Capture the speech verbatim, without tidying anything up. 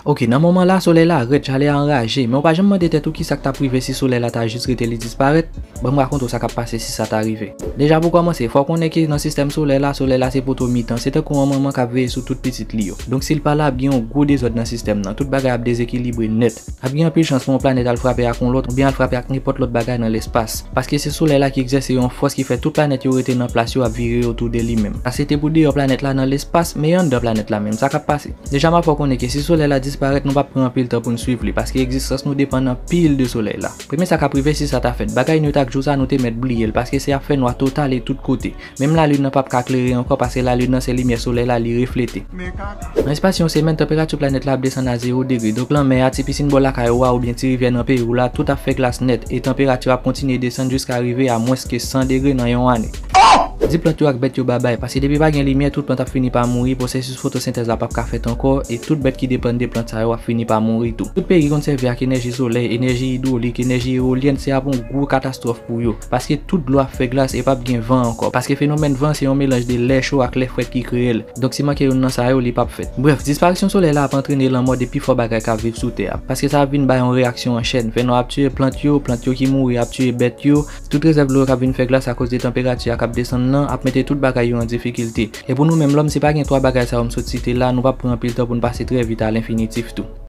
Ok, nan moman la, solèy la rèd, chalè a anraje, men w pa janm mande tèt ou kisa k t ap rive si solèy la ta jis rete li disparèt? Ban m rakonte w sa k ap pase si sa ta rive. Deja pou kòmanse, fò w konnen ke nan sistèm solèy la, solèy la se poto mitan, se tankou yon manman k ap veye sou tout pitit li yo. Donk si l pa la, ap gen yon gwo dezòd nan sistèm nan, tout bagay ap dezekilibre nèt. Ap gen anpil chans pou yon planèt al frape ak yon lòt, oubyen al frape ak nenpòt lòt bagay nan lespas. Paske se solèy la ki egzèse yon fòs ki fè tout planèt yo rete nan plas yo ap vire otou de li menm. Sa se te pou deyò planèt la nan lespas, men anndan planèt la menm, sa k ap pase? Deja m ap fè w konnen ke si solèy la disparèt, nou p ap pran anpil tan pou n swiv li, paske egzistans nou depann anpil de solèy la. Premye sa k ap rive si sa ta fèt, bagay nwit ak jou sa nou te mèt bliye l, paske se ap fè nwa total e tout kote. Menm lalin nan p ap ka klere ankò, paske lalin nan se limyè solèy la li reflete. Nan espas yon semèn, tanperati planèt la ap desann a zewo degre, donk lanmè a, ti pisin bò lakay ou a, oubyen ti rivyè nan peyi w la, tout ap fè glas nèt, e tanperati a ap kontinye desann jiska rive a mwens ke san degre nan yon ane. Di plant yo ak bèt yo babay, paske depi pa gen limyè, tout plant ap fini pa mouri, pwosesis fotosentèz la p ap ka fèt ankò, e tout bèt ki depann de plant sa yo ap fini pa mouri tou. Tout peyi ki konn sèvi ak enèji solèy, enèji idwolik, enèji ewolyèn, se ap yon gwo katastwòf pou yo, paske tout dlo ap fè glas e p ap gen van ankò, paske fenomèn van se yon melanj de lè cho ak lè frèt ki kreye l. Donk si manke youn nan sa yo, li p ap fèt. Brèf, disparisyon solèy la ap antrene lanmò de pi fò bagay k ap viv sou tè a, paske sa ap vin bay yon reyaksyon an chèn, fènwa ap tiye plant yo, plant yo ki mouri ap tiye bèt yo, tout rezèv dlo yo k ap vin fè glas akoz de tanperati a k ap desann nan ap mete tout bagay yo an difikilte. E pou nou menm lòm, si pa gen twa bagay sa yo m sot site la, nou p ap pran anpil tan pou n pase trè vit a lenfinitif tou.